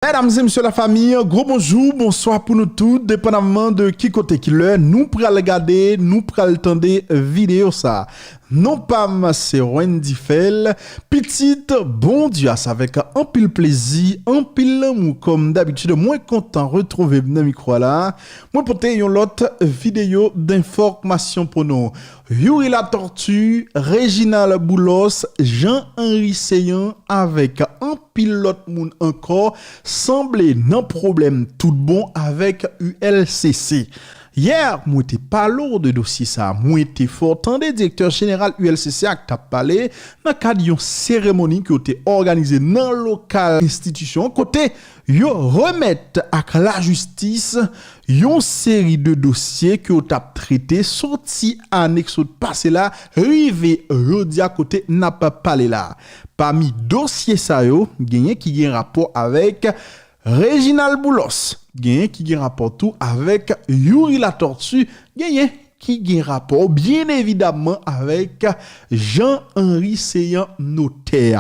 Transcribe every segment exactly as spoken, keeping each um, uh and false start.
Medam e mesye lafanmi, gwo bonjou, bonswa pou nou tout, depandaman de ki kote, ki lè nou pral gade, nou pral tande videyo sa. Non pa m se Wendy Fèl, pitit Bondye a, se avèk anpil plezi, anpil lanmou, kòm dabitid, mwen kontan retwouve m nan mikwo a la. Mwen pote yon lòt videyo denfòmasyon pou nou. Youri Latortue, Réginald Boulos, Jean Henry Céant avèk anpil lòt moun ankò sanble nan pwoblèm tout bon avèk U L C C. Yè, mwen te pale w de dosye sa a. Mwen te fè w tande direktè jeneral U L C C a k t ap pale nan kad yon seremoni ke yo te òganize nan lokal enstitisyon an, kote yo remèt ak lajistis yon seri de dosye ke yo t ap trete soti ane k sot pase la, rive jodi a kote n ap pale la. Pami dosye sa yo, genyen ki gen rapò avèk Réginald Boulos, genyen ki gen rapò tou avèk Youri Latortue, genyen ki gen rapò, byen evidamman, avèk Jean Henry Céant, notè.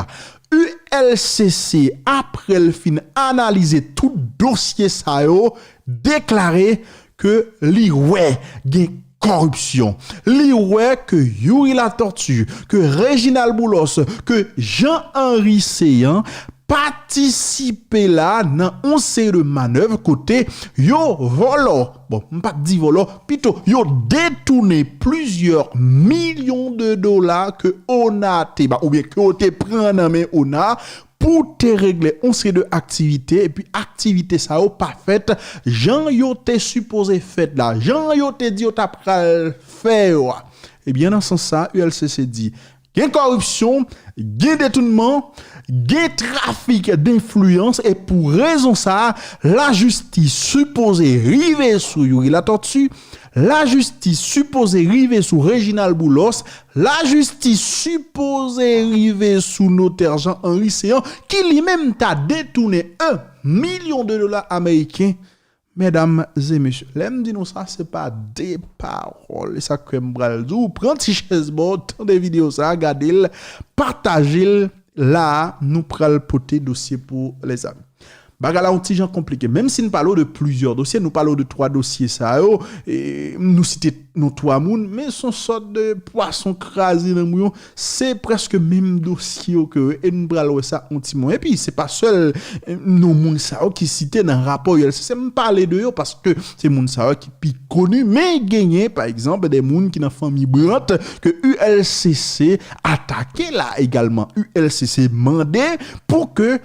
U L C C, apre l fin analize tout dosye sa yo, deklare ke li wè gen kòripsyon. Li wè ke Youri Latortue, ke Réginald Boulos, ke Jean Henry Céant patisipe la nan yon seri de manèv kote yo vòlò, bon, m p ap di vòlò, pito yo detounen plizyè milyon de dola ke ona te ba, oubyen ke yo te pran nan men ona pou te regle yon seri de aktivite, epi aktivite sa yo pa fèt jan yo te sipoze fèt la, jan yo te di yo ta pral fè yo a. Ebyen, nan sans sa, U L C C di, gen kòripsyon, gen detounman, gen trafik denfliyans, e pou rezon sa a, lajistis sipoze rive sou Youri Latortue, lajistis sipoze rive sou Réginald Boulos, lajistis sipoze rive sou notè Jean Henry Céant, ki li menm ta detounen yon milyon de dola ameriken. Medam e mesye, lè m di nou sa, se pa de pawòl. E sa k fè m pral di w, pran ti chèz ba w, tande videyo sa, gade l, pataje l. La a, nou pral pote dosye pou lèzanmi. Bagay la yon ti jan konplike. Menm si n pale w de plizyè dosye, nou pale w de twa dosye sa yo, e, nou site non twa moun, men se yon sòt de pwason kraze nan mouyon. Se prèske menm dosye yo ke yo, e n pral wè sa yon ti moman. Epi, se pa sèl, e, non moun sa yo ki site nan rapò U L C C. M pale de yo paske se moun sa yo ki pi koni, men genyen, pa egzanp, de moun ki nan fanmi Brandt ke U L C C atake la egalman. U L C C mande pou ke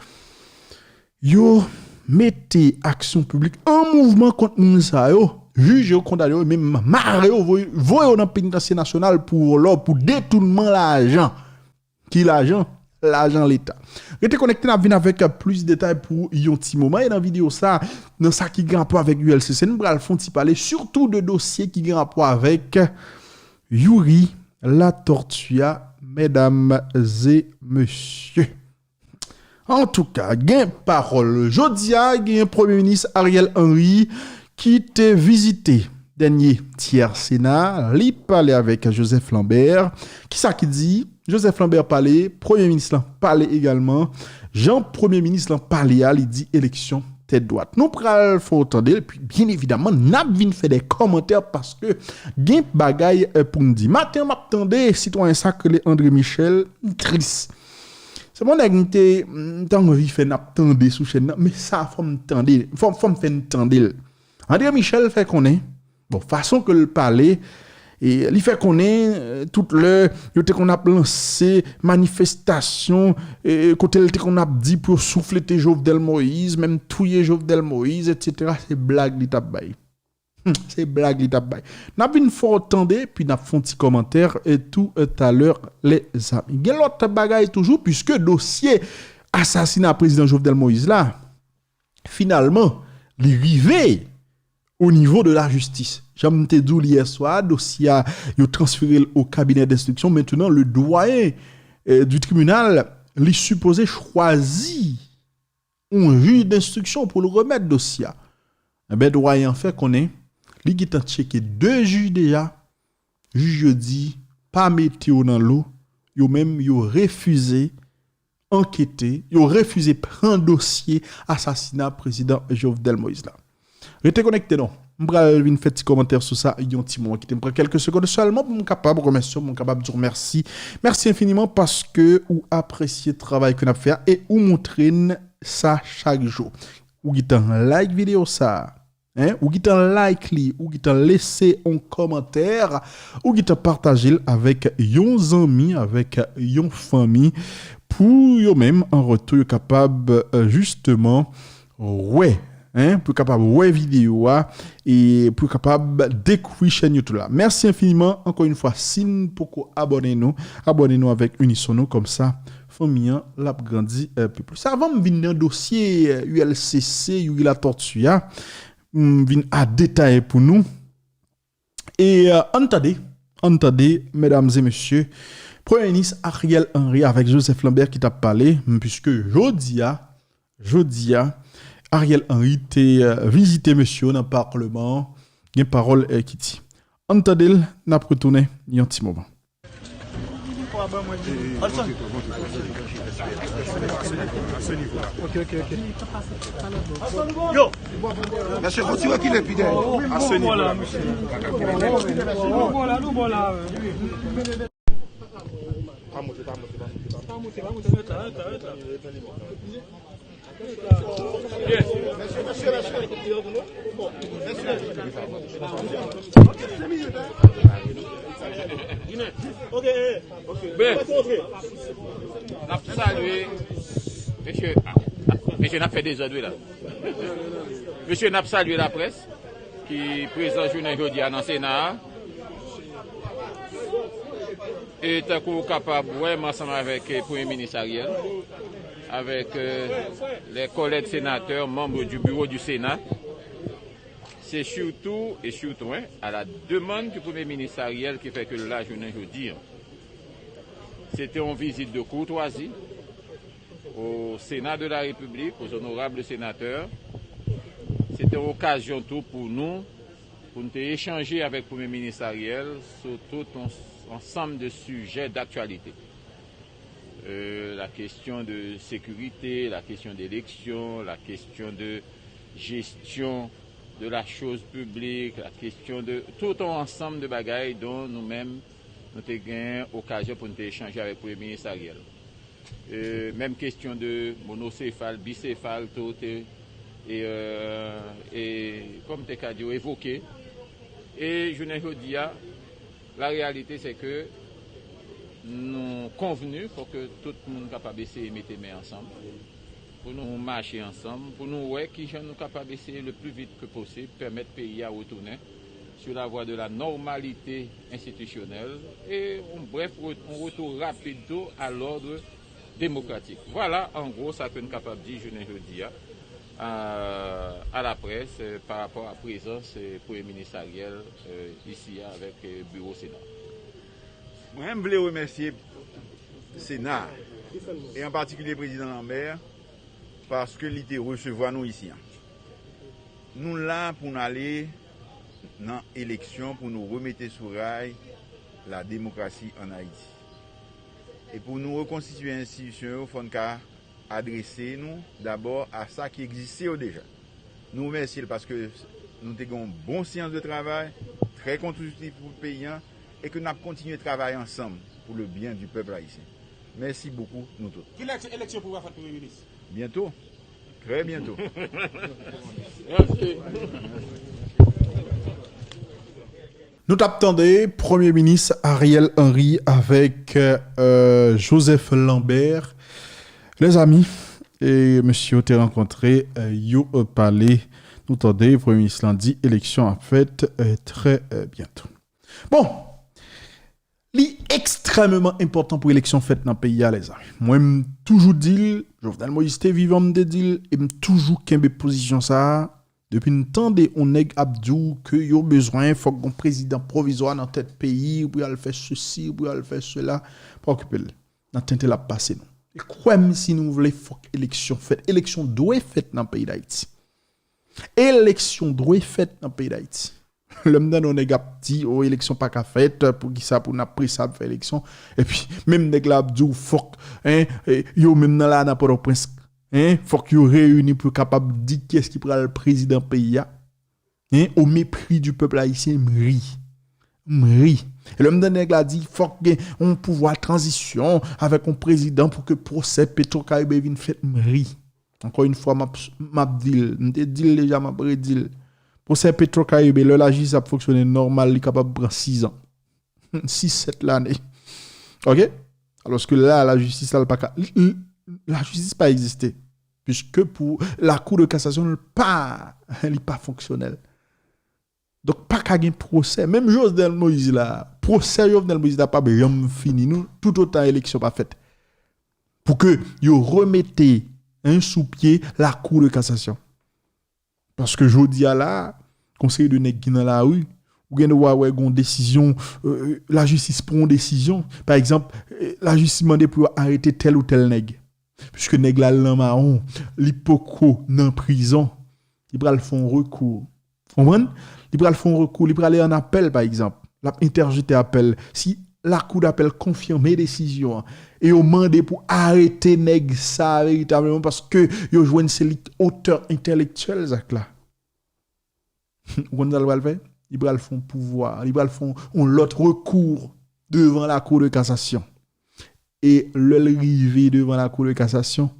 yo mete aksyon piblik an mouvman kont moun sa yo, jije yo, kondane yo, menm mare yo, voye, voye yo nan penitansye nasyonal pou vòlò, pou detounman lajan. Ki lajan? Lajan Leta. Rete konekte, n ap vin avèk plis detay pou yon ti moman. E nan videyo sa, nan sa ki gen rapò avèk U L C C, n pral fè yon ti pale sitou de dosye ki gen rapò avèk Youri Latortue a, medam e mesye. Antouka, gen pawòl. Jodi a, gen Premye Minis Ariel Henry ki te vizite dènye tyè Sena a. Li pale avèk Joseph Lambert. Kisa ki di? Joseph Lambert pale, Premye Minis lan pale egalman. Jan Premye Minis lan pale a, li di eleksyon tèt dwat. Nou pral fè w tande l, epi byen evidamman, n ap vin fè de kòmantè paske gen bagay, eh, pou n di. Maten an, m ap tande sitwayen sa k rele André Michel, m tris. Se yon nèg m te, m te anvi fè n ap tande sou chèn nan, men sa fò m tande, fò, fò m fè n tande l. André Michel fè konnen, bon, fason ke l pale, e li fè konnen, eh, tout lè yo te konn ap lanse manifestasyon, eh, kote l te konn ap di pou yo souflete Jovenel Moïse, menm touye Jovenel Moïse, etsetera, se blag li t ap bay. Hmm, se blag li t ap bay. N ap vin fè w tande, epi n ap fè yon ti kòmantè, e tou, e talè, lèzanmi. Gen lòt bagay toujou, piske dosye asasina prezidan Jovenel Moïse la, finalman, li rive o nivo de lajistis. Jan m te di w l yè swa, dosye a, yo transfere l o kabinè denstriksyon. Mentnan, le doyen, eh, du tribinal, li sipoze chwazi yon jij denstriksyon pou l remèt dosye a. Enben, doyen an fè konnen li gentan tcheke de jij deja. Jij yo di, pa mete yo nan lo. Yo menm, yo refize ankete, yo refize pran dosye asasina prezidan Jovenel Moïse la. Rete konekte non. M pral vin fè ti kòmantè sou sa yon ti moman. Kite m pran kèlke segonn sèlman pou m kapab remèsye w, pou m kapab di w mèsi. Mèsi enfiniman paske ou apresye travay ke n ap fè a e ou montre n sa chak jou. Ou gentan like videyo sa a. Hein? Ou gentan like li, ou gentan lese yon kòmantè, ou gentan pataje l avèk yon zanmi, avèk yon fanmi, pou yo menm, an retou, yo kapab, euh, jisteman, wè, hein, pou yo kapab wè videyo a e pou yo kapab dekouvri chèn YouTube la. Mèsi enfiniman, ankò yon fwa, si n poko abòne nou, abòne nou avèk Unison nou, kòmsa, fanmi an, l ap grandi, euh, pi plis. Avan m vin nan dosye, euh, U L C C, Youri Latortue a, m vin a detay pou nou. E, euh, ann tande, ann tande, medam e mesye, Premye Minis Ariel Henry avèk Joseph Lambert ki t ap pale, m, piske jodi a, jodi a, Ariel Henry te, euh, vizite mesye yo nan palman an, gen pawòl, euh, ki di. Ann tande l, n ap retounen yon ti moman. Mesye, fò ti rekile pi dèyè. Nou bon la, mesye. Nou bon la, nou bon la. N ap salye mesye, mesye, n ap fè dezòd wi la. Mesye, n ap salye laprès ki prezan jounen jodi a nan Sena a. E tankou w kapab wè m ansanm avèk Premye Minis Ariel, avèk les collègues sénateurs, membres du bureau du Sénat, c'est surtout et surtout, hein, à la demande du Premier ministre Ariel ki fè ke l la jounen jodi a. Se te yon vizit de courtoisie au Sénat de la République, aux honorables sénateurs. Se te yon okazyon tou pou nou, pou n te echanje avèk Premye Minis Ariel sou tout yon ansanm de sijè daktyalite. Euh, la question de sécurité, la question d'élection, la question de gestion de la chose publique, la question de tout un ensemble de bagages dont nous-mêmes, nous avons eu l'occasion pour nous échanger avec le Premier ministre Ariel. Euh, même question de monocéphale, bicéphale, tout est, et, euh, et, comme tu as dit, évoqué. E jounen jodi a, la réalité c'est que nou konvni, fòk tout moun kapab eseye mete men ansanm, pou nou mache ansanm, pou nou wè kijan nou kapab eseye le plus vite que possible pèmèt peyi a retounen sur la voie de la normalité institutionnelle et, en bref, un retour rapide à l'ordre démocratique. Voilà, en gros, sa ke n kapab di jounen jodi a, à, à la presse, euh, par rapport à présence, euh, Premye Minis Ariel, euh, isi a avèk, euh, biwo Sena. Mwen, m vle remèsye Sena, e an patikilye Prezidan Lambert, paske li te resevwa nou isi a. Nou la pou n ale nan eleksyon pou nou remete sou ray la demokrasi ann Ayiti. E pou nou rekonstitye enstitisyon yo, fò n ka adrese nou dabò a sa ki egziste yo deja. Nou remèsye l paske nou te gen yon bon seyans de travay, trè konstriktif pou peyi a, e ke n ap kontinye travay ansanm pou le byen di pèp ayisyen. Mèsi bokou nou tout. Kilè eleksyon pou va fèt Premye Minis? Byento. Trè byento. Nou t ap tande Premye Minis Ariel Henry avèk, euh, Joseph Lambert. Lèzami, e mesye yo te rankontre, euh, yo, euh, pale. Nou tande Premye Minis lan di eleksyon ap fèt, euh, trè, euh, byento. Bon, li ekstrèmeman enpòtan pou eleksyon fèt nan peyi a, lèzami. Mwen, m toujou di l, Jovenel Moïse te vivan, m te di l, e m toujou kenbe pozisyon sa a. Depi n tande yon nèg ap di w ke yo bezwen, fòk gon prezidan pwovizwa nan tèt peyi, pou y al fè sesi, pou y al fè sela, pa okipe l. Nan tenten l ap pase nou. E kwè m, si nou vle, fòk eleksyon fèt. Eleksyon dwe fèt nan peyi Dayiti. Eleksyon dwe fèt nan peyi Dayiti. Lè m tande yon nèg ap di, o, eleksyon pa ka fèt, poukisa pou n ap prese ap fè eleksyon? Epi, menm nèg la ap di w, fòk, en, e, yo menm nan la nan Pòtoprens, en, fòk yo reyini pou yo kapab di kiyès ki pral prezidan peyi a. En, au mépris du peuple haïtien, m ri. M ri. E lè m tande nèg la di, fòk gen yon pouvwa tranzisyon avèk yon prezidan pou ke pwosè Petro Caribe vin fèt, m ri. Ankò yon fwa, m ap, m ap di l, m te di l deja, m ap redi l. Pwosè Petro Caribe, lè lajistis ap fonksyone nòmal, li kapab pran sizan. Sis, sèt lane. Oke? Alòske la, lajistis la, l pa ka, l- l- lajistis pa egziste. Piske pou la Cour de cassation, l pa, li pa fonksyonèl. Donk, pa ka gen pwosè. Menm Jovenel Moïse la, pwosè Jovenel Moïse la p ap janm fini, nou, toutotan eleksyon pa fèt. Pou ke yo remete, en, sou pye la Cour de cassation. Paske jodi a la, gon seri de nèg ki nan lari, ou gen dwa wè gon desizyon, euh, lajistis pran yon desizyon. Pa egzanp, euh, lajistis mande pou yo arete tèl ou tèl nèg. Piske nèg la, l nan mawon, li poko nan prizon, li pral fè yon rekou. Konprann? Li pral fè yon rekou, li prale an apèl, pa egzanp. L ap entèjete apèl. Si lakou dapèl konfime desizyon an, e yo mande pou arete nèg sa veritableman paske yo jwenn se li otè entèlektyèl zak la. Ou konn sa l pral fè? Li pral fè yon pouvwa, li pral fè yon, yon lòt rekou devan la Cour de cassation. E lè l rive devan la Cour de cassation,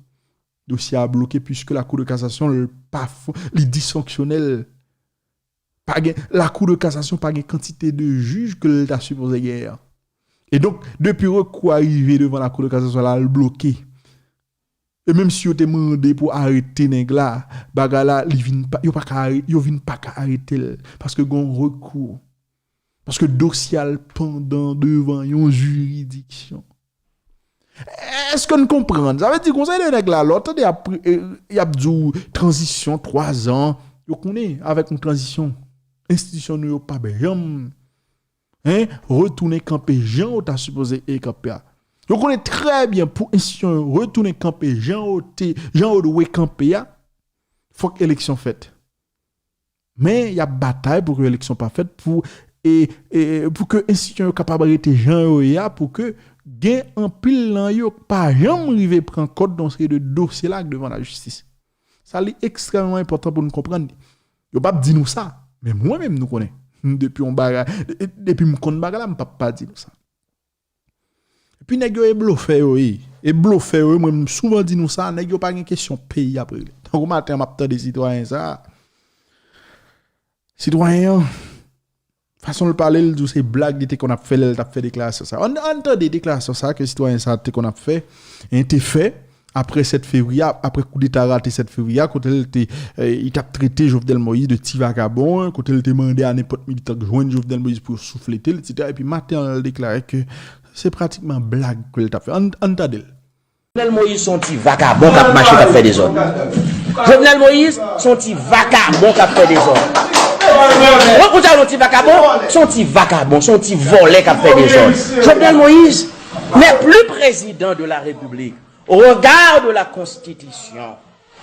dosye a bloke piske la Cour de cassation, l pa fon, li disfonksyonèl. Pa gen, la Cour de cassation pa gen kantite de jij ke l ta sipoze genyen an. E donk, depi rekou a rive devan la Cour de cassation la, l bloke. E menm si yo te mande pou arete nèg la, bagay la, li vin pa, yo pa ka are- yo vin pa ka arete l. Paske gen yon rekou. Paske dosye a l pandan devan yon jiridiksyon. Èske n konprann? Sa vle di konsa de nèg la, lè w tande y ap, eh, y ap di w tranzisyon twa zan, yo konnen avèk yon tranzisyon, enstitisyon nou yo p ap janm, en, retounen kanpe jan yo ta sipoze e kanpe a. Yo konnen trè byen pou enstitisyon yo retounen kanpe jan yo te, jan yo dwe kanpe a, fòk eleksyon fèt. Men, y ap batay pou ke eleksyon pa fèt, pou, e, e, pou ke enstitisyon yo kapab rete jan yo ye a, pou ke gen anpil nan yo k pa janm rive pran kòd nan seri de dosye la k devan lajistis. Sa li ekstrèmeman enpòtan pou nou konprann. Yo p ap di nou sa, men mwen menm nou konnen. Depi yon bagay, de- depi m konn bagay la, m p ap pa di nou sa. Epi nèg yo e blofè yo ye. E blofè yo ye, mwen m souvan di nou sa, nèg yo pa gen kesyon peyi ap regle. Tankou maten an m ap tande sitwayen sa. Sitwayen an, fason l pale, l di w se blag li te konn ap fè lè l t ap fè deklarasyon sa. Ann, ann tande deklarasyon sa ke sitwayen sa te konn ap fè, en te fè, apre sèt fevriye, apre koudeta rate sèt fevriye a, kote l te, eh, li t ap trete Jovenel Moïse de ti vagabon, kote l te mande a nenpòt militan k jwenn Jovenel Moïse pou yo souflete l, etsetera. Epi maten an, l deklare ke se pratikman blag ke l t ap fè. Ann, ann tande l. Jovenel Moïse se yon ti vakabon k ap mache, k ap fè dezòd. Jovenel Moïse se yon ti vakabon k ap fè dezòd. Ou, ou sa yon ti vakabon? Se yon ti vakabon, se yon ti vòlè k ap fè dezòd. Jovenel Moïse n'est plus président de la République. Au regard de la Constitution,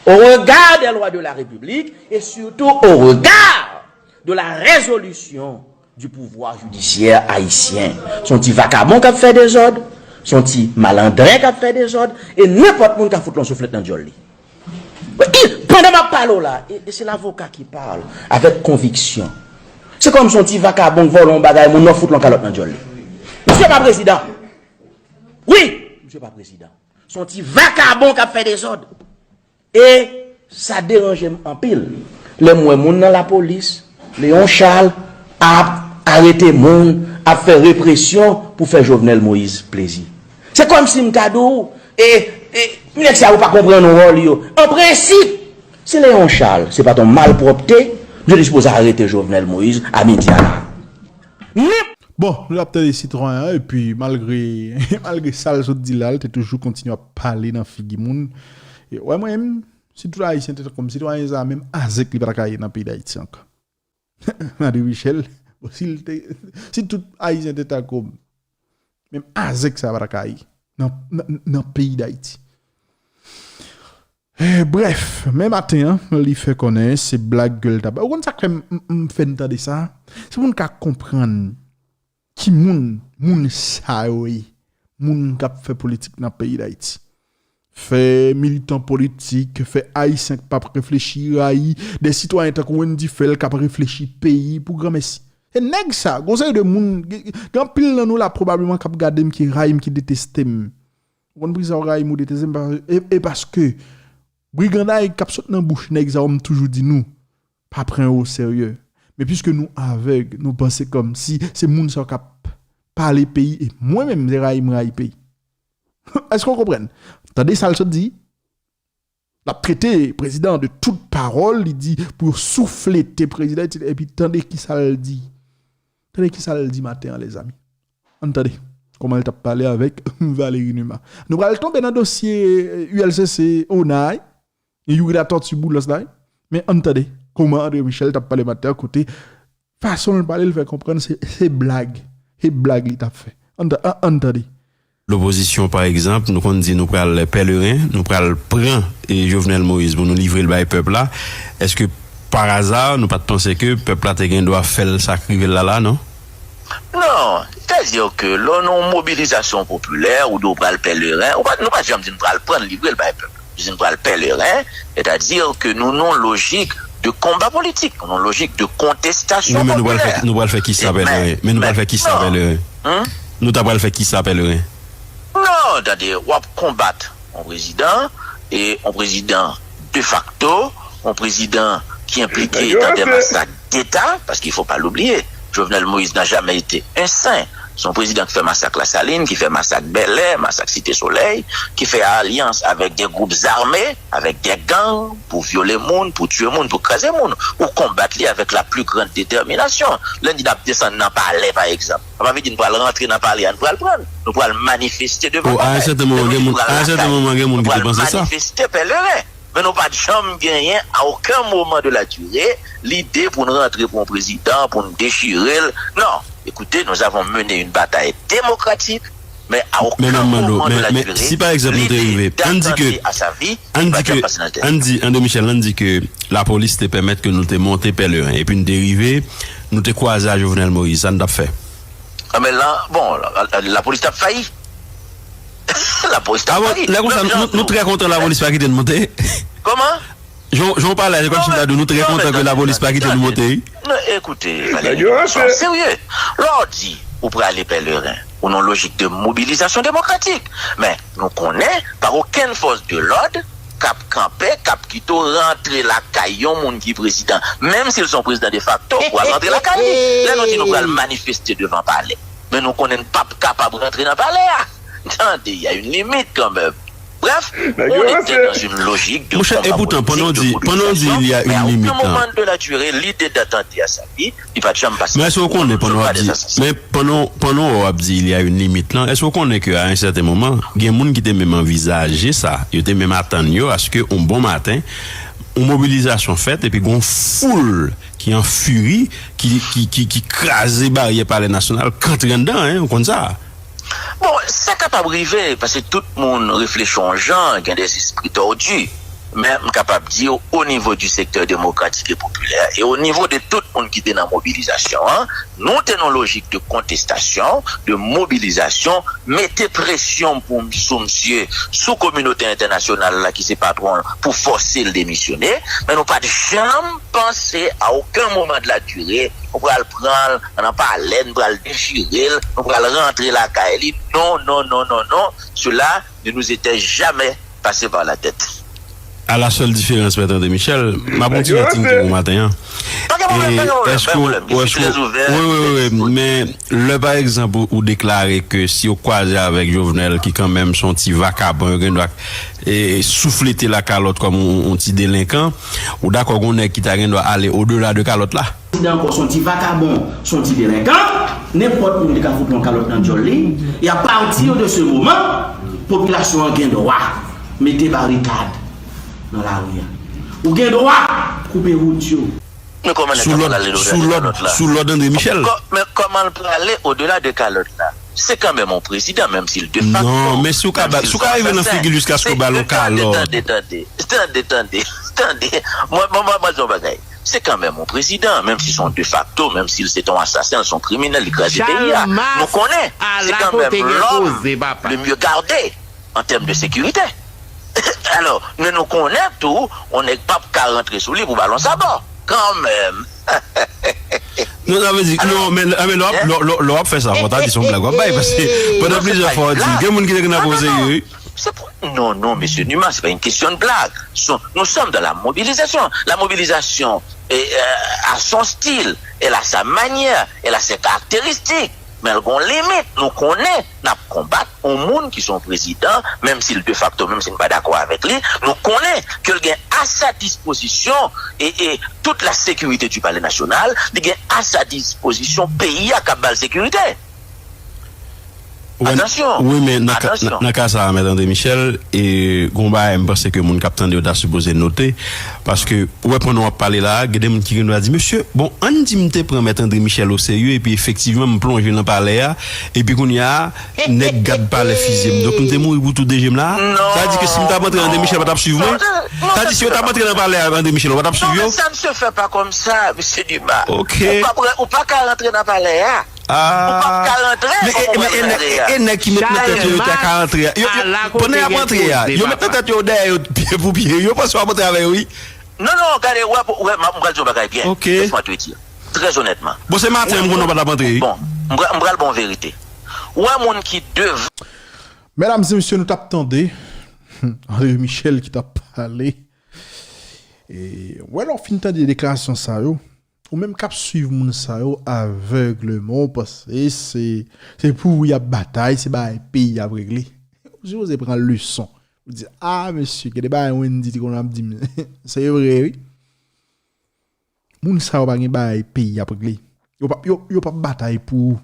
au regard des lois de la République et surtout au regard de la résolution du pouvoir judiciaire haïtien. Se yon ti vakabon k ap fè dezòd, se yon ti malandren k ap fè dezòd, e nenpòt moun ka fout l yon souflèt nan dyòl li. I- Pandan m ap pale w la, e, e se lavoka ki pale avèk konviksyon. Se kòm se yon ti vakabon k vòlè yon bagay, moun nan fout l yon kalòt nan dyòl li. Misye pa prezidan. Wi, misye pa prezidan. Se yon ti vakabon k ap fè dezòd. E sa deranje m anpil lè m wè moun nan lapolis, Léon Charles, ap arete moun, ap fè represyon pou fè Jovenel Moïse plezi. Se kòmsi m ta di w, e, e, nèg sa yo pa konprann wòl yo. An prensip, si Léon Charles se pa t yon malpwòpte, yo te sipoze arete Jovenel Moïse a midi a la. Men Bon, nou t ap tande sitwayen an, epi malgre, malgre sa l sot di la, l te toujou kontinye ap pale nan figi moun. E, wè, mwen menm, si tout Ayisyen te tankou m, sitwayen sa a, menm azèk li pa ta ka ye nan peyi Dayiti ankò. André Michel, bon, si l te, si tout Ayisyen te tankou m, menm azèk sa a pa ta ka ye nan, nan, nan peyi Dayiti. Eh, brèf, men maten an, li fè konnen se blag ke l t ap bay. Ou konn sa k fè m, m, m fè n tande sa? Se pou n ka konprann ki moun, moun sa yo ye. Moun k ap fè politik nan peyi Dayiti. Fè militan politik, fè Ayisyen k p ap reflechi, rayi, de sitwayen tankou Wendy Phèl k ap reflechi peyi pou granmèsi. E nèg sa, gon seri de moun, gen, gen anpil nan nou la pwobableman k ap gade m, ki rayi m, ki deteste m. Ou konn poukisa w rayi m, ou deteste m, pa- e, e paske briganday k ap sot nan bouch nèg sa yo, m toujou di nou, pa pran yo oserye. Men piske nou avèg, nou panse kòmsi se moun sa yo k ap pale peyi, e mwen menm, se rayi m rayi peyi. Èske w konprann? Tande sa l sot di? L ap trete prezidan de tout pawòl, li di pou yo souflete prezidan, etsetera. Epi tande ki sa l di. Tande ki sa l di maten an, lèzami. Ann tande kòman l t ap pale avèk Valéry Numa. Nou pral tonbe nan dosye, eh, U L C C, ONA, wi. E Youri Latortue, Boulos la, wi. Men ann tande kòman André Michel t ap pale maten an, kote fason l pale, l fè konprann se, se blag. Se blag li t ap fè. Ann ta- an- ann tande. Lopozisyon, pa egzanp, nou konn di nou pral pèleren, nou pral pran e Jovenel Moïse pou nou livre l bay pèp la. Èske, pa aza, nou pa t panse ke pèp la te gen dwa fè l sa k rive l la la, non? Non, sètadi ke lè w nan yon mobilizasyon popilè, ou di w pral pèleren, ou pa, nou pa janm di n pral pran l, livre l bay pèp la. Nou di n pral pèleren, sètadi ke nou nan yon lojik de konba politik, nou nan yon lojik de kontestasyon Wi, men nou pral fè, popilè. nou pral fè kisa E men- pèleren? Men nou pral men- fè kisa non. Pèleren? Hmm? Nou ta pral fè kisa Pèleren? Non, tande, w ap konbat yon prezidan, e yon prezidan defakto, yon prezidan ki enplike nan de masak deta, paske il faut pas l'oublier, Jovenel Moïse n'a jamais été un saint. Se yon prezidan ki fè masak Lasalin, ki fè masak Bèlè, masak Site Solèy, ki fè alyans avèk de gwoup zame, avèk de gang, pou vyole moun, pou tiye moun, pou kraze moun. Ou konbat li avèk la plus grande détermination. Lè n di n ap desann nan palè, pa egzanp, sa pa vle di n pral rantre nan palè a, n pral pran l. Nou pral manifeste devan Bon, a yon sèten moman, gen moun, a yon sèten moman, gen moun ki te panse sa. Manifeste pèleren. Men nou pa t janm genyen, à aucun moment de la durée, lide pou n rantre pou yon prezidan, pou n dechire l. Non. Écoutez, nous avons mené une bataille démocratique, mais à aucun Men mwen mande w, moment de men, la men durée, si pa egzanp nou te rive, ann di ke, d'attenter à sa vie, ann pa di ke, janm pase nan tèt. Ann di, André Michel, ann di ke lapolis te pèmèt ke nou te monte Pèleren, epi n te rive, nou te kwaze a Jovenel Moïse, sa n t ap fè? Ah, men la, bon, la, la, lapolis t ap fayi. Lapolis t Ah ap bon, fayi. lè konsa, nou, nou trè kontan lapolis pa kite n monte. Kòman? Jan, jan w pale a, se kòmsi w ta di w, nou trè kontan ke lapolis pa kite nou monte, wi. Non, écoutez, Valéry, soyons sérieux. Lè w di ou prale Pèleren, ou nan lojik de mobilisation démocratique. Men nou konnen, pa okenn fòs de lòd k ap kanpe, k ap kite w rantre lakay yon moun ki prezidan, menm si l se yon prezidan defakto, ou pral rantre lakay li. Lè nou di nou pral manifeste devan palè, men nou konnen n p ap kapab rantre nan palè a. Tande, y a une limite quand même. Bref, on était dans une logique de Monchè, e poutan, pandan w di, pandan w di il y a une limite, moment de la durée, l'idée d'attenter à sa vie, li pa t janm pase. Men èske w konnen pandan w ap di, men pandan, pandan w ap di il y a une limite lan, èske w konnen ke a yon sèten moman, gen moun ki te menm anvizaje sa, yo te menm atann yo aske yon bon maten, yon mobilizasyon fèt, epi gon foul ki an firi, ki, ki, ki, ki kraze baryè Palè Nasyonal, k antre anndan, en, ou konn sa? Bon, sa kapab rive, paske tout moun reflechi yon jan, gen des esprits tordus. Men m kapab di w, au niveau du secteur démocratique et populaire, et au niveau de tout moun ki te nan mobilizasyon an, nou te nan lojik de kontestasyon, de mobilizasyon, mete presyon pou, sou misye, sou kominote entènasyonal la ki se patwon l, pou fòse l demisyone. Men nou pa t janm panse, à aucun moment de la durée, nou pral pran l nan palè, nou pral dechire l, nou pral rantre lakay li. Non, non, non, non, non. Cela ne nous était jamais passé par la tête. À la seule différence, Mèt André Michel, m ap yon ti jan tinke pou maten an. Pa gen pwoblèm, pa gen pwoblèm, pa gen pwoblèm. Je suis très ouvert. Wi, wi, wi, men lè, pa egzanp, ou, ou deklare ke si yo kwaze avèk Jovenel, ki kanmenm se yon ti vakabon, yo gen dwa, e, souflete lakalòt kòm yon, yon ti delenkan, ou dakò gon nèg ki ta gen dwa ale odela de kalòt la? Prezidan ankò se yon ti vakabon, se yon ti delenkan. Nenpòt moun li ka fout yon kalòt nan djòl li. E à partir de ce moment, popilasyon an gen dwa mete barikad nan lari a. Ou gen dwa koupe wout yo. Men kòman nèg sa pral ale odela de kalòt la? Sou lòd André Michel. Men kòman l prale odela de kalòt la? Se kanmenm yon prezidan, menm si l defakto, Non, men si w ka, si w ka rive nan figi l jiskaske w ba l yon kalòt. Tande, tande, tande, tande, tande. Mwen, mwen, mwen, mwen di yon bagay. Se kanmenm yon prezidan, menm si se yon defakto, menm si l se te yon asasen, l se yon kriminèl, li kraze peyi a. Nou konnen, se kanmenm lòm le mieux gardé an tèm de sekirite. Alò, men nou konnen tou, yon nèg p ap ka rantre sou li pou ba l yon sabò. Kanmenm. Non, sa vle di, non, men, men lè w ap, lè, lè, lè w ap fè sa, fò w ta di se yon blag w ap bay, paske pandan plizyè fwa w di, gen moun ki te gen nan poze yo, wi. Se pou, non, non, mesye Numa, se pa une question de blague. Ce sont, nous sommes dans la mobilisation. La mobilisation est, euh, a son style, elle a sa manière, elle a ses caractéristiques. Men l gon limit. Nou konnen n ap konbat yon moun ki se yon prezidan, menm si l defakto, menm si n pa dakò avèk li, nou konnen ke l gen à sa disposition et, et toute la sécurité du Palais National, li gen à sa disposition peyi a k ap ba l sekirite. Atansyon! Wi, men nan ka sa a, Mèt André Michel, e gon bagay m panse ke moun k ap tande yo ta sipoze note, paske ou wè pandan w ap pale la a, gen de moun ki gen dwa di, mesye, bon, ann di m te pran Mèt André Michel oserye, epi efektivman m plonje nan palè a, epi kounye a, nèg gad palè fiziye m. Donk m te mouri pou tou de je m la a? Sa vle di ke si m t ap antre, André Michel pa t ap swiv mwen? Sa vle di si yo t ap antre nan palè a, André Michel, ou pa t ap swiv yo? Non, men sa n se fè pa kòmsa, mesye Dumas. Ok. Ou pa, ou pa ka rantre nan palè a. Ou p ap ka rantre, men e nèg ki met nan tèt yo yo te ka rantre a, pandan y ap antre a, yo met nan tèt yo dèyè yo pye pou pye, yo panse w ap antre avè yo wi. Non, non, gade, wè, wè, m pral di yon bagay byen. Lèsmwa te di trè onètman. Bon, se maten m konnen w pa t ap antre wi. Bon, m pral bon verite. Wè moun ki devan. Medam e mesye, nou t ap tande André Michel ki t ap pale. E wè lè w fin tande deklarasyon sa yo, ou menm k ap swiv moun sa yo avègleman, ou panse se se pou y ap batay, se bagay peyi y ap regle. Ou sipoze pran leson. Ou di, a mesye, gen de bagay Wendy te konn ap di m. Se vre wi. Moun sa yo pa gen bagay peyi y ap regle. Yo p ap, yo, yo p ap batay pou ou.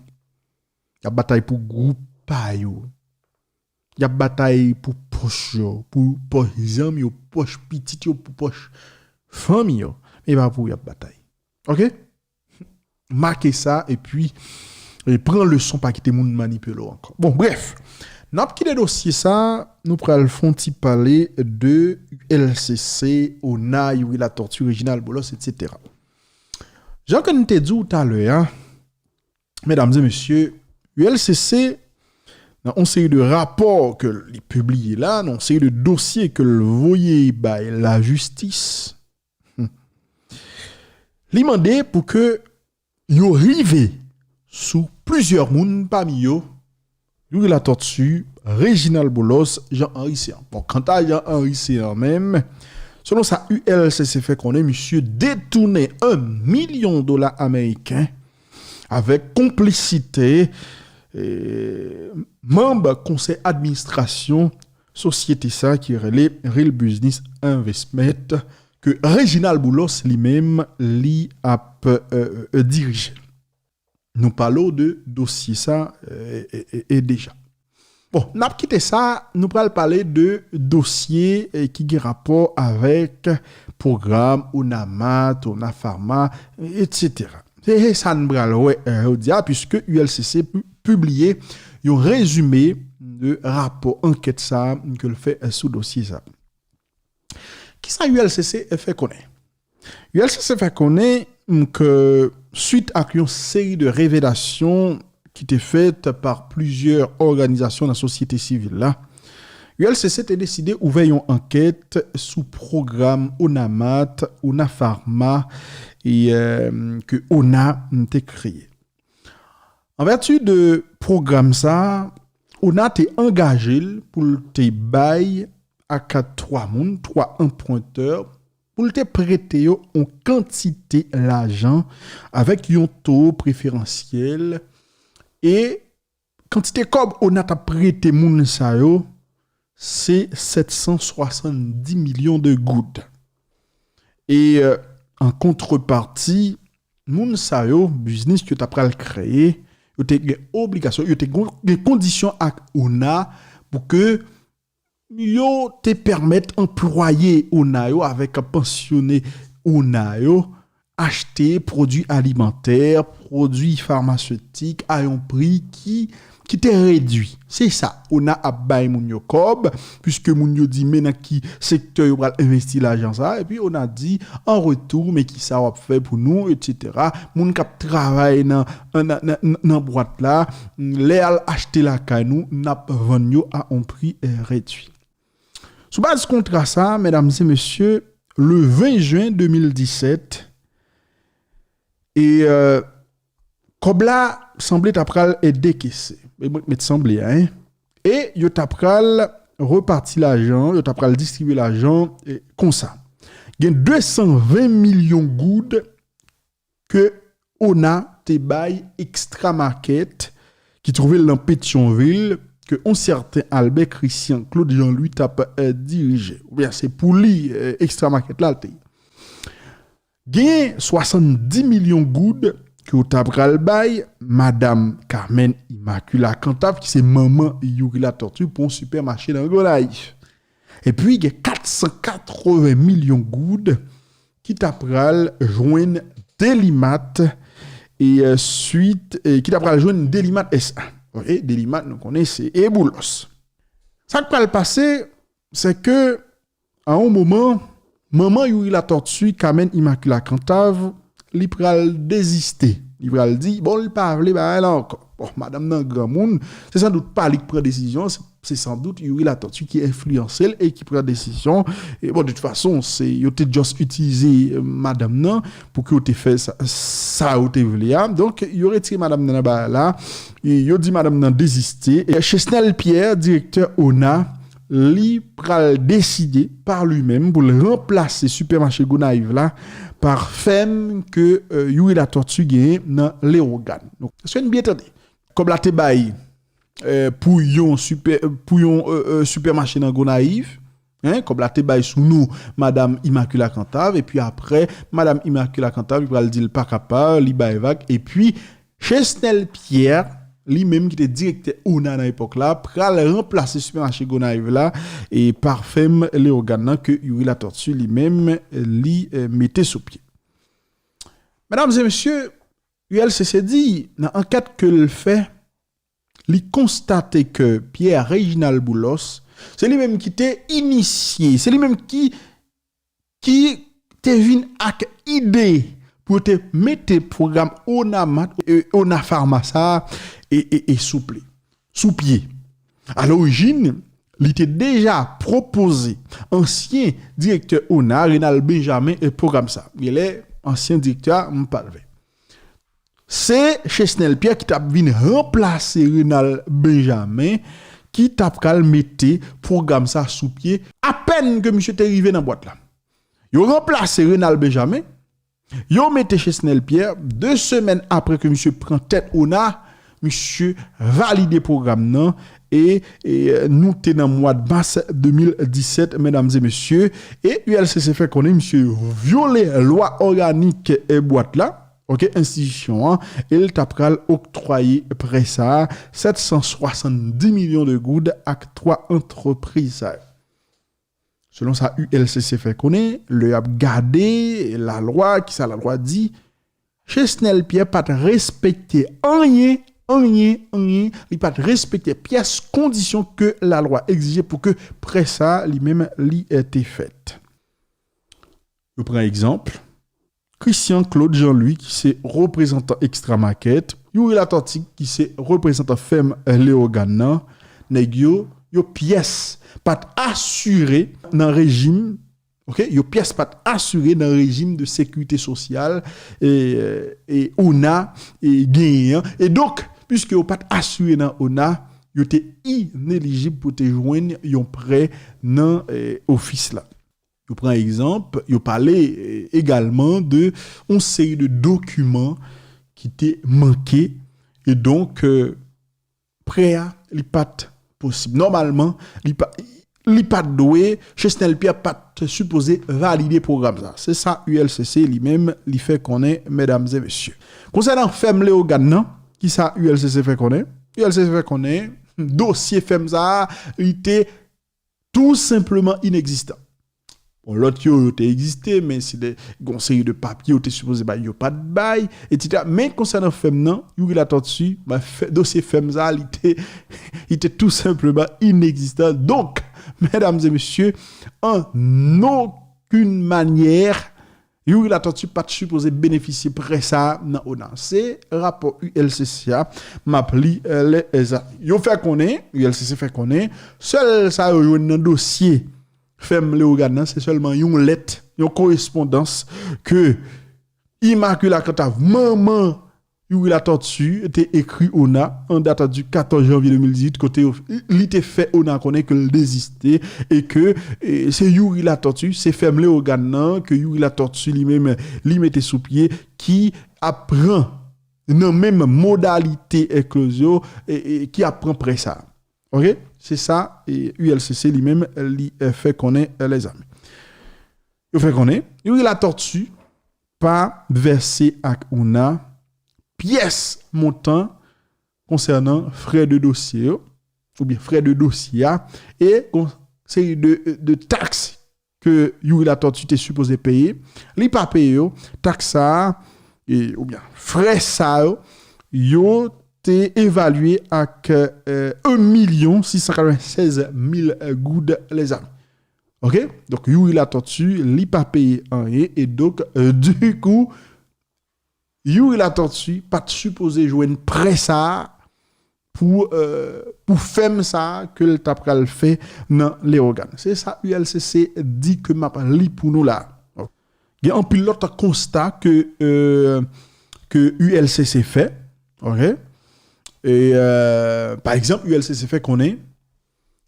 Y ap batay pou gwoup pa yo. Y ap batay pou pòch yo, pou pòch zanmi yo, pou pòch pitit yo, pou pòch fanmi yo. Men e pa pou ou y ap batay. Oke? Make sa epi e pran leson, pa kite moun manipile w ankò. Bon, brèf, n ap kite dosye sa, nou pral fè yon ti pale de U L C C, ONA, Youri Latortue, Reginald Boulos, etsetera. Jan ke n te di w talè a, medam e mesye, U L C C, nan yon seri de rapò ke li pibliye la, nan yon seri de dosye ke l voye bay lajistis, li mande pou ke yo rive sou plizyè moun, pami yo Youri Latortue, Reginald Boulos, Jean Henry Céant. Bon, kanta Jean Henry Céant menm, selon sa U L C C fè konnen, misye detounen yon milyon dola ameriken avèk konplisite e, manm konsèy administrasyon sosyete sa ki rele Real Business Investment, ke Reginald Boulos li menm li ap e, e, dirije. Nou pale w de dosye sa e, e, e, e deja. Bon, n ap kite sa, nou pral pale de dosye e, ki gen rapò avèk pwogram Onamat, Onapharma, etsetera. Se, se sa n pral wè e, jodi a, piske U L C C pi, pibliye yon rezime de rapò ankèt sa ke l fè e, sou dosye sa. Kisa U L C C fè konnen? U L C C fè konnen ke, swit ak yon seri de revelasyon ki te fèt pa plizyè òganizasyon nan sosyete sivil la, U L C C te deside ouvè yon ankèt sou pwogram Onamat, Onapharma, e, ke ONA te kreye. An vèti de pwogram sa, ONA te angaje l pou l te bay ak twa moun, twa anprentè, pou l te prete yo yon kantite lajan avèk yon to preferansyèl, e kantite kòb ONA t ap prete moun sa yo, se sèt san swasanndis milyon de goud. E, e, an kontrepati, moun sa yo, biznis yo ta pral kreye, yo te gen obligasyon, yo te gen kondisyon ak ONA pou ke yo te pèmèt anplwaye ONA yo avèk pansyone ONA yo achte pwodui alimantè, pwodui famasetik a yon pri ki ki te redui. Se sa, ona ap bay moun yo kòb, piske moun yo di men nan ki sektè yo pral envesti lajan sa, epi ona di, an retou, men ki sa w ap fè pou nou, etsetera. Moun k ap travay nan, nan, nan, nan, nan bwat la, lè y al achte lakay nou, n ap vann yo a on pri, eh, redui. Sou baz kontra sa, medam e mesye, le ven jen de mil disèt, e, euh, kòb la sanble ta pral, eh, dekese. E mwen k met sanble a, en. E yo ta pral repati lajan, yo ta pral distribye lajan, eh, konsa. Gen de san ven milyon goud ke ona te bay Extra Market, ki twouve l nan Petyonvil, ke on sèten Albert Christian Claude Jean-Louis t ap, eh, dirije. Oubyen se pou li, eh, Extra Market la l te ye. Gen swasanndis milyon goud ke w ta pral bay Madam Carmen Immacula Cantave, ki se manman Youri Latortue, pou yon sipèmache nan Gonayiv. Epi gen kat san katreven milyon goud ki ta pral jwenn Delimat e, euh, swit, e ki ta pral jwenn Delimat S A. Ok, Delimat, nou konnen se e Boulos. Sa k pral pase, se ke a yon moman, manman Youri Latortue, Carmen Immacula Cantave, li pral deziste. Li pral di, bon, li pa vle bagay la ankò. Bon, madanm nan granmoun, se sandout pa li k pran desizyon, se, se sandout Youri Latortue ki enfliyanse l e ki pran desizyon. E bon, de tout fason, se, yo te just itilize, euh, madanm nan pou ke yo te fè sa, sa yo te vle a. Donk, yo retire madanm nan nan bagay la. E yo di madanm nan deziste. E Chesnel Pierre, direktè ona, li pral deside pa li menm pou l ranplase sipèmache Gonayiv la pa fèm ke, euh, Youri Latortue genyen nan Leyogàn. Donk, èske n byen tande? Kòb la te bay, euh, pou yon sipè, pou yon, euh, euh, sipèmache nan Gonayiv. Hein, kòb la te bay sou non Madam Immacula Cantave, epi apre, Madam Immacula Cantave, li pral di l pa kapab, li bay vag, epi Chesnel Pierre, li menm ki te direktè ona nan epòk la, pral ranplase sipèmache Gonayiv la e pa fèm Leyogàn nan ke Youri Latortue li menm li, eh, mete sou pye. Medam e mesye, U L C C di, nan ankèt ke l fè, li konstate ke Pierre Réginald Boulos, se li menm ki te inisye, se li menm ki, ki te vin ak ide pou yo te mete pwogram ona mat, e, ona Pharma sa e, e, e sou pye, sou pye. A lorijin, li te deja pwopoze ansyen direktè ona, Renald Benjamin, e pwogram sa. Genlè, ansyen direktè a, m pa l vle. Se Chesnel Pierre ki t ap vin ranplase Renald Benjamin, ki t ap pral mete pwogram sa sou pye, apèn ke misye te rive nan bwat la. Yo ranplase Renald Benjamin, yo mete Chesnel Pierre, de semèn apre ke misye pran tèt ona, misye valide pwogram nan, e, e nou te nan mwa mas de mil disèt, medam e mesye, e U L C C fè konnen misye vyole lwa òganik, e, bwat la, ok, enstitisyon an, e l ta pral oktwaye prè sa a, sèt san swasanndis milyon de goud ak twa antrepriz sa yo. Selon sa U L C C fè konnen, lè y ap gade lalwa, kisa lalwa di, Chesnel Pierre pa t respekte anyen, anyen, anyen, li pa t respekte pyès kondisyon ke lalwa egzije pou ke prè sa a, li menm, li, eh, te fèt. Yo pran egzanp, Christian Claude Jean-Louis, ki se reprezantan Extra Market, Youri Latortue, ki se reprezantan fèm Leyogàn nan, nèg yo, yo pyès pa t asire nan rejim, ok, yo pyès pa t asire nan rejim de sekirite sosyal, e, e ona, e genyen an. E donk, piske yo pa t asire nan ona, yo te inelijib pou te jwenn yon prè nan, e, ofis la. Yo pran egzanp, yo pale, eh, egalman de yon seri de dokiman ki te manke. E donk, eh, prè a, li pa t posib. Nòmalman, li pa, li pa t dwe, Chesnel Pierre pa t sipoze valide pwogram sa. Se sa U L C C li menm, li fè konnen, medam e mesye. Konsènan fèm Leyogàn nan, kisa U L C C fè konnen? U L C C fè konnen, dosye fèm sa a, li te tou senpleman inegzistan. Bon, lòt yo, yo te egziste, men se de, gon seri de papye yo te sipoze bay, yo pa t bay, etsetera. Men konsènan fèm nan, Youri Latortue, ba, fè, dosye fèm sa, li te, li te tou senpleman inegzistan. Donk, medam e mesye, an okenn manyè, Youri Latortue pa t sipoze benefisye prè sa a nan ona. Se rapò U L C C a, m ap li, eh, lè, eh, sa. Yo fè konnen, U L C C fè konnen, sèl sa yo jwenn nan dosye fèm Leyogàn nan, se sèlman yon lèt, yon korespondans ke Immaculée Cantave, manman Youri Latortue, te ekri ona an dat di katòz janvye de mil dizuit, kote yo, li te fè ona konnen ke l deziste e ke, e, se Youri Latortue, se fèm Leyogàn nan ke Youri Latortue li menm li mete sou pye ki ap pran nan menm modalite, e, Claude, yo, e, e, ki ap pran prè sa. Oke? Se sa, e, U L C C li menm li, e, fè konnen, e, lèzami. Yo fè konnen, Youri Latortue pa vèse ak ona pyès montan konsènan frè de dosye yo, oubyen frè de dosye a, e gon seri de, de taks ke Youri Latortue te sipoze peye, li pa peye yo, taks sa a, e, oubyen frè sa yo, yo te evalye ak, e, un milyon sis san katrevennsèz mil goud lèzami. Oke? Donk, Youri Latortue, li pa peye anyen, e donk, e, dikou, Youri Latortue pa t sipoze jwenn prè sa a pou, e, pou fèm sa a ke l ta pral fè nan Leyogàn. Se sa U L C C di ke m ap li pou nou la. Gen anpil lòt konsta ke, e, ke U L C C fè. Oke? E, e, pa egzanp, U L C C fè konnen,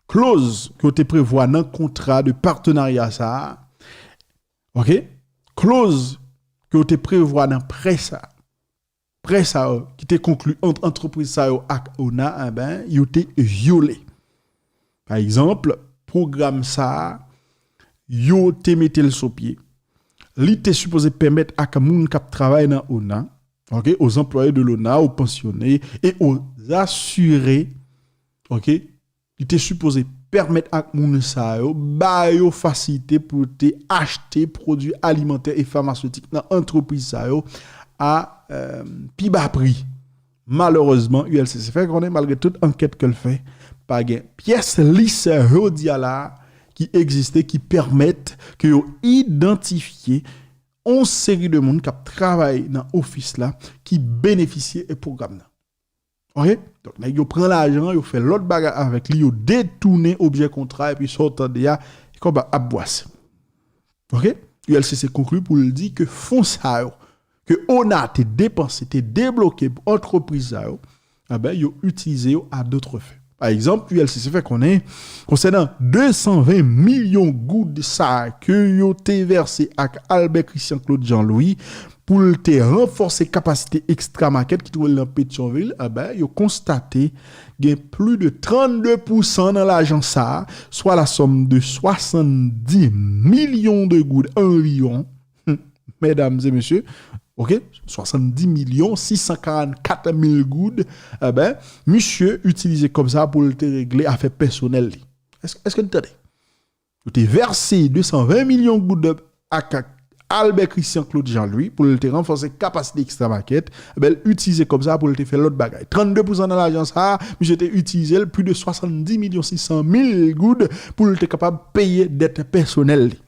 kloz ke yo te prevwa nan kontra de patenarya sa a, oke? Kloz ke yo te prevwa nan prè sa, prè sa yo ki te konkli ant antrepriz sa yo ak ona, enben, yo te vyole. Pa egzanp, pwogram sa a, yo te mete l sou pye. Li te sipoze pèmèt ak moun k ap travay nan ona, oke, aux employés de l'ona, aux pensionnés et aux assurés, oke, li te sipoze pèmèt ak moun sa yo, ba yo fasilite pou te achte pwodui alimantè e famasetik nan antrepriz sa yo a, e, pi ba pri. Malerezman, U L C C fè konnen, malgre tout ankèt ke l fè, pa gen pyès lis jodi a la a ki egziste, ki pèmèt ke yo idantifye yon seri de moun k ap travay nan ofis la ki benefisye e pwogram nan. Oke? Donk, nèg yo pran lajan, yo fè lòt bagay avèk li, yo detounen objè kontra, epi sa w tande a, kòb ap bwase. Oke? U L C C konkli pou l di ke fon sa yo, ke ona te depanse, te debloke pou antrepriz sa yo, enben, yo itilize yo à d'autres fins. Pa egzanp, U L C C fè konnen, konsènan de san ven milyon goud sa a ke yo te vèse ak Albert Christian Claude Jean Louis pou l te ranfòse kapasite Extra Market ki twouve l nan Petyonvil, enben, yo konstate gen plis de trannde pousan nan lajan sa a, swa la sòm de swasanndis milyon de goud anviwon, medam e mesye, oke, swasanndis milyon sis san karannkat mil goud, enben, misye itilize kòb sa pou l te regle afè pèsonèl li. Èske, èske n tande? Yo te vèse de san ven milyon goud ak Albert Christian Claude Jean Louis pou l te ranfòse kapasite Extra Market, enben, l itilize kòb sa pou l te fè lòt bagay. Trannde pousan nan lajan sa a, misye te itilize l, plis de swasanndis milyon sis san mil goud pou l te kapab peye dèt pèsonèl li.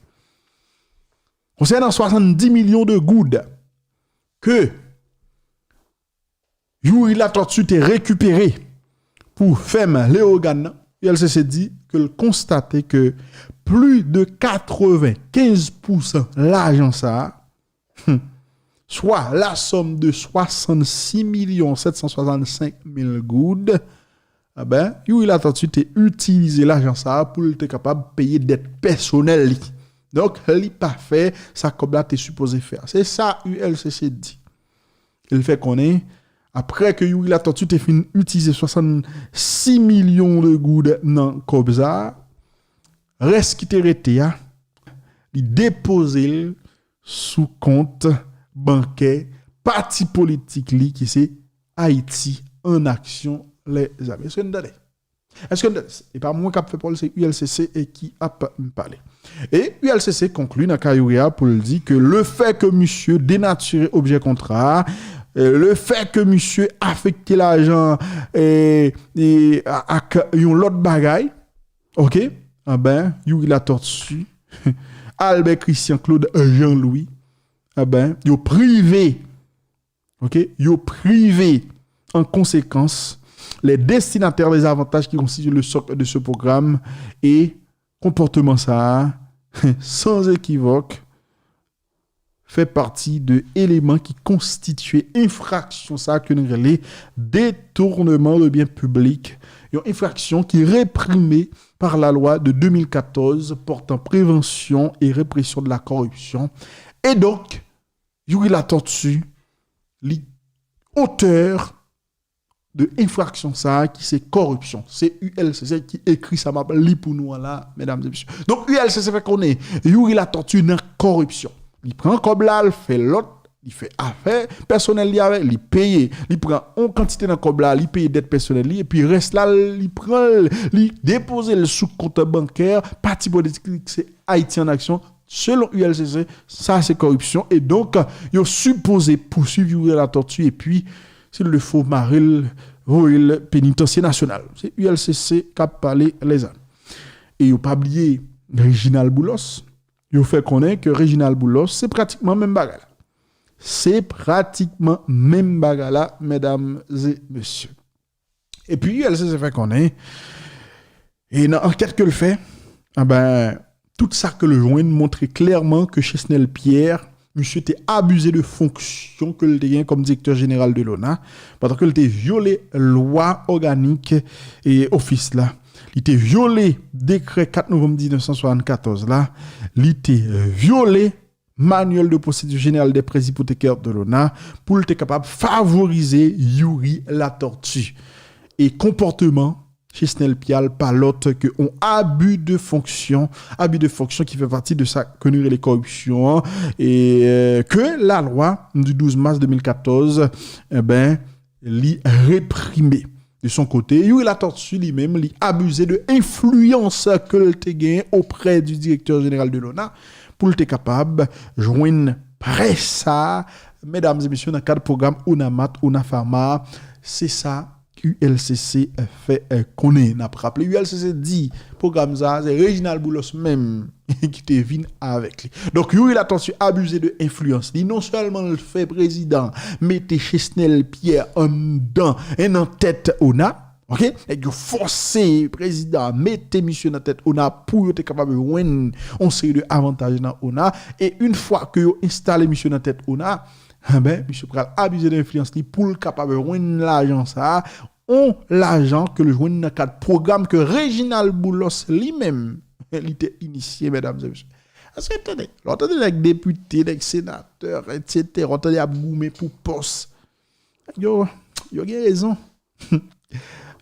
Konsènan swasanndis milyon de goud ke Youri Latortue te rekipere pou fèm Leyogàn nan, U L C C di ke l konstate ke plis de katrevenkenz pousan lajan sa a, hmm, swa la sòm de swasanndis milyon sèt san swasannsenk mil goud, enben, Youri Latortue te itilize lajan sa a pou l te kapab peye dèt pèsonèl li. Donk, li pa fè sa kòb la te sipoze fè a. Se sa U L C C di. Li fè konnen, apre ke Youri Latortue te fin itilize swasanndis milyon de goud nan kòb sa a, rès ki te rete a, li depoze l sou kont bankè pati politik li ki se Ayiti an Aksyon, lèzami. Èske n tande? Èske n tande? E pa mwen k ap fè pawòl, se U L C C e ki ap pale. E U L C C konkli nan ka Youri a pou l di ke le fè ke misye denatire objè kontra a, e le fè ke misye afekte lajan e, e, a- ak yon lòt bagay, oke, anben, Youri Latortue, Albert Christian Claude Jean Louis, anben, yo prive, oke, yo prive an konsekans les destinataires des avantages qui constituent le socle de ce programme e konpòtman sa a, sans équivoque, fè pati de eleman ki konstitye enfraksyon sa a ke nou rele détournement de biens publics, yon enfraksyon ki reprime par la loi de deux mille quatorze portant prévention et répression de la corruption. E donk, Youri Latortue, li otè de enfraksyon sa a ki se kòripsyon. Se U L C C ki ekri sa m ap li pou nou an la, medam e mesye. Donk, U L C C fè konnen Youri Latortue nan kòripsyon. Li pran kòb la, l fè lòt, li fè afè pèsonèl li avè, li peye, li pran yon kantite nan kòb la, li peye dèt pèsonèl li, epi rès la, li pran l, li depoze l sou kont bankè pati politik li, se Ayiti an Aksyon, selon U L C C, sa se kòripsyon. E donk, yo sipoze pouswiv Youri Latortue epi, s'il le faut, mare l, voye l penitansye nasyonal. Se U L C C k ap pale, lèzanmi. E yo pa bliye Reginald Boulos. Yo fè konnen ke Reginald Boulos, se pratikman menm bagay la. Se pratikman menm bagay la, medam e mesye. Epi, U L C C fè konnen, e nan ankèt ke l fè, anben, tout sa ke l jwenn montre klèman ke Chesnel Pierre, misye te abize de fonksyon ke l te gen kòm direktè jeneral de l'ONA, pandan ke l te vyole lwa òganik e ofis la. Li te vyole dekrè kat novanm diznèf san swasannkatòz la. Li te vyole Manuel de procédure générale des prêts hypothécaires de l'ONA pou l te kapab favorize Youri Latortue. E konpòtman Chesnel Pierre pa lòt ke yon abi de fonksyon, abi de fonksyon ki fè pati de sa ke nou rele kòripsyon an, e euh, ke lalwa du douz mas de mil katòz, enben, li reprime. De son kote, Youri Latortue li menm, li abize de enfliyans ke l te genyen oprè du direktè jeneral de l'ONA pou l te kapab jwenn prè sa, medam e mesye, nan kad pwogram ONAMAT, ONAFAMA, se sa U L C C fè konnen. N ap raple, U L C C di pwogram sa, se Reginald Boulos menm ki te vin avèk li. Donk, Youri Latortue abize de enfliyans li. Non sèlman l fè prezidan mete Chesnel Pierre anndan, en, nan tèt ONA, oke? Nèg yo fòse prezidan mete misye nan tèt ONA pou yo te kapab jwenn yon seri de avantaj nan ONA. E yon fwa ke yo enstale misye nan tèt ONA, enben, misye pral abize de enfliyans li pou l kapab jwenn lajan sa a, yon lajan ke l jwenn nan kad pwogram ke Reginald Boulos li menm, li te inisye, medam e mesye. Èske tande, lè w tande nèg depite, nèg senatè, etsetera, w tande y ap goumen pou pòs. Yo, yo gen rezon.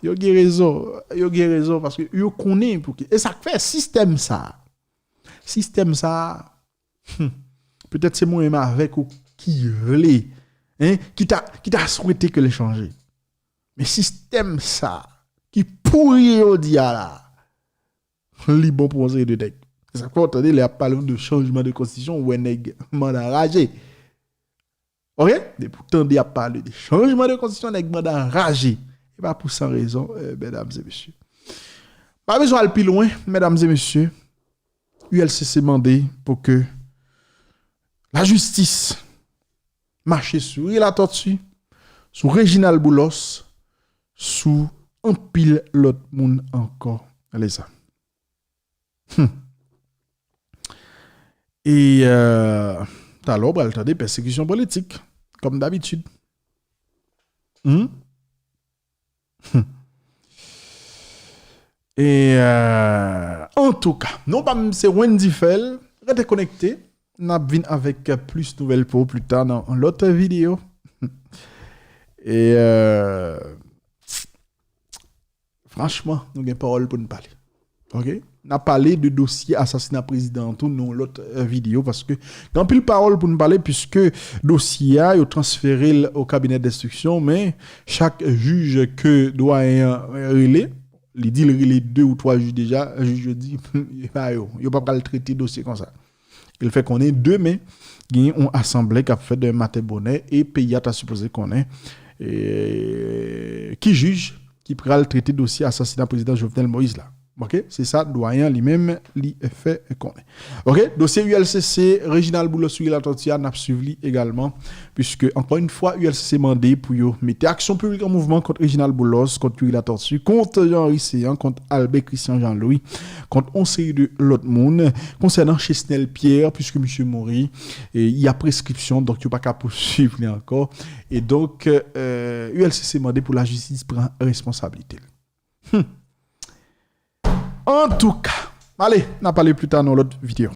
Yo gen rezon. Yo gen rezon paske yo konnen pou ki. E sa k fè sistèm sa. Sistèm sa, hmm, petèt se mwen menm avèk ou ki vle, en, ki ta, ki ta swete ke l chanje. Men sistèm sa, ki pouri jodi a la, li bon pou yon seri de nèg. Se sa k fè w tande lè y ap pale de chanjman de konstitisyon, ou wè nèg manda raje. Oke? Depi w tande y ap pale de chanjman de konstitisyon, nèg manda raje. E pa pou san rezon, euh, medam e mesye. Pa bezwen al pi lwen, medam e mesye. U L C C mande pou ke lajistis mache sou Youri Latortue, sou Reginald Boulos, sou anpil lòt moun ankò. Lèzanmi. Hmm. E euh, talè w pral tande pèsekisyon politik, kòm dabitid. Hmm? Hmm. E euh, antouka, non pa m se Wendy Fèl, rete konekte. N ap vin avèk plis nouvèl pou ou pli ta nan yon lòt videyo. E euh, franchman, nou gen pawòl pou n pale. Oke? N ap pale de dosye asasina prezidan an tou nan yon lòt euh, videyo, paske gen anpil pawòl pou n pale, piske dosye a, yo transfere l o kabinè denstriksyon, men chak jij ke dwayen an rele, Li di l rele de ou twa jij deja, jij yo di, e pa yo, yo pa pral trete dosye konsa. Li fè konnen demen, gen yon asanble k ap fèt demen maten bonè e peyi a ta sipoze konnen e, ki jij ki pral trete dosye asasina prezidan Jovenel Moïse la. Ok, se sa dwayen an li menm li fè konnen. Ok, dosye U L C C, Reginald Boulos, Youri Latortue a, n ap swiv li egalman, puiske, ankò yon fwa, U L C C mande pou yo mete aksyon piblik an mouvman kont Reginald Boulos, kont Youri Latortue, kont Jean Henry Céant, kont Albert Christian Jean Louis, kont yon seri de lòt moun, konsènan Chesnel Pierre, puiske misye mouri, e, y a preskripsyon, donk yo pa ka pouswiv li ankò. E donk, euh, U L C C mande pou lajistis pran responsablite l. Hmm. Antouka, ale, n a pale pli ta nan lòt videyo.